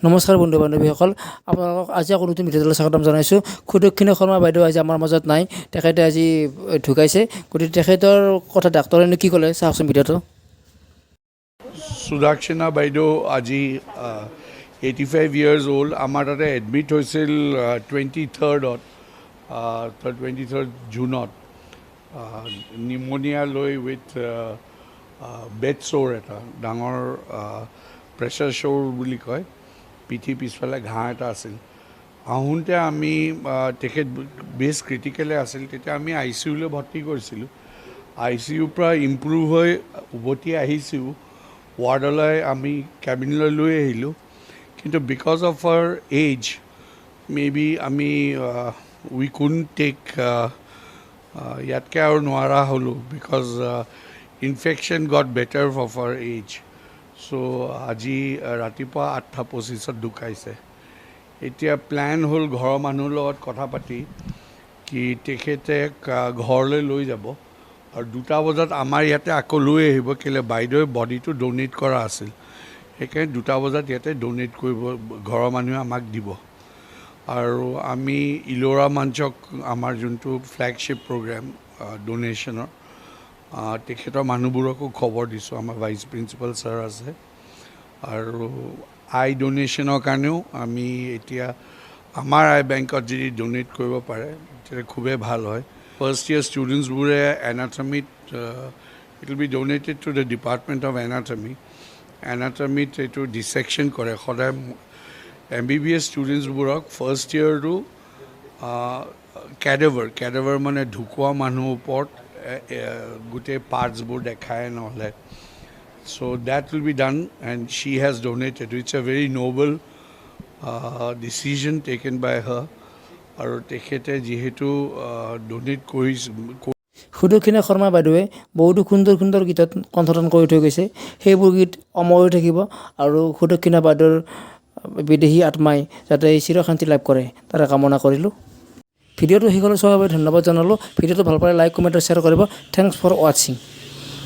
নমস্কাৰ বন্ধু বান্ধৱীসকল, আপোনালোকক আজি আকৌ নতুন ভিডিঅ'টোলৈ স্বাগতম জনাইছোঁ। সুদক্ষিণা শৰ্মা বাইদেউ আজি আমাৰ মাজত নাই। তেখেতে আজি ঢুকাইছে। গতিকে তেখেতৰ কথা ডাক্তৰেনো কি ক'লে, চাওকচোন ভিডিঅ'টো। সুদক্ষিণা বাইদেউ আজি 85 ইয়াৰ্ছ অ'ল্ড। আমাৰ তাতে এডমিট হৈছিল 23ত, 23 জুনত নিমনিয়া লৈ উইথ বেড চ'ৰ, এটা ডাঙৰ প্ৰেছাৰ চ'ৰ বুলি কয়। পিঠি পিছফালে ঘাঁ এটা আছিল। আহোঁতে আমি তেখেত বেছ ক্ৰিটিকেলে আছিল। তেতিয়া আমি আই চি ইউলৈ ভৰ্তি কৰিছিলোঁ। আই চি ইউৰ পৰা ইম্প্ৰুভ হৈ উভতি আহিছোঁ, ৱাৰ্ডলৈ আমি কেবিনলৈ লৈ আহিলোঁ। কিন্তু because of her age, maybe আমি উই কুডণ্ট টেক, ইয়াতকৈ আৰু নোৱাৰা হ'লোঁ, because infection got better of her age. So আজি ৰাতিপুৱা 8টা 25ত ঢুকাইছে। এতিয়া প্লেন হ'ল ঘৰৰ মানুহৰ লগত কথা পাতি কি তেখেতে ঘৰলৈ লৈ যাব আৰু 2টা বজাত আমাৰ ইয়াতে আকৌ লৈ আহিব। কেলৈ, বাইদেৱে বডিটো ডনেট কৰা আছিল। সেইকাৰণে 2টা বজাত ইয়াতে ডনেট কৰিব, ঘৰৰ মানুহে আমাক দিব। আৰু আমি ইলোৰা মঞ্চক, আমাৰ যোনটো ফ্লেগশ্বিপ প্ৰগ্ৰেম ডনেশ্যনৰ, তেখেতৰ মানুহবোৰকো খবৰ দিছোঁ। আমাৰ ভাইচ প্ৰিন্সিপাল ছাৰ আছে। আৰু আই ডনেশ্যনৰ কাৰণেও আমি এতিয়া আমাৰ আই বেংকত যদি ডনেট কৰিব পাৰে, তেতিয়া খুবেই ভাল হয়। ফাৰ্ষ্ট ইয়েৰ ষ্টুডেণ্টছবোৰে এনাটমিত, it will be donated to the department of anatomy. এনাটমিত এইটো ডিছেকশ্যন কৰে সদায়। এমবিবিএছ ষ্টুডেণ্টছবোৰক ফাৰ্ষ্ট ইয়েৰটো কেডেভাৰ, কেডেভাৰ মানে ঢুকোৱা মানুহৰ ওপৰত গোটেই পাৰ্টছবোৰ দেখায় নহ'লে। So that will be done, and she has donated. It's a very noble decision taken by her. আৰু তেখেতে যিহেতু ডনেট কৰি সুদক্ষিণা শৰ্মা বাইদেৱে বহুতো সুন্দৰ সুন্দৰ গীতত কণ্ঠদান কৰি থৈ গৈছে। সেইবোৰ গীত অমৰ হৈ থাকিব আৰু সুদক্ষিণা বাইদেউৰ বিদেহী আত্মাই যাতে চিৰশান্তি লাভ কৰে, তাৰে কামনা কৰিলোঁ। ভিডিঅ'টো শেষলৈ চোৱাৰ বাবে ধন্যবাদ জনালোঁ। ভিডিঅ'টো ভাল পালে লাইক, কমেণ্ট আৰু শ্বেয়াৰ কৰিব। Thanks for watching.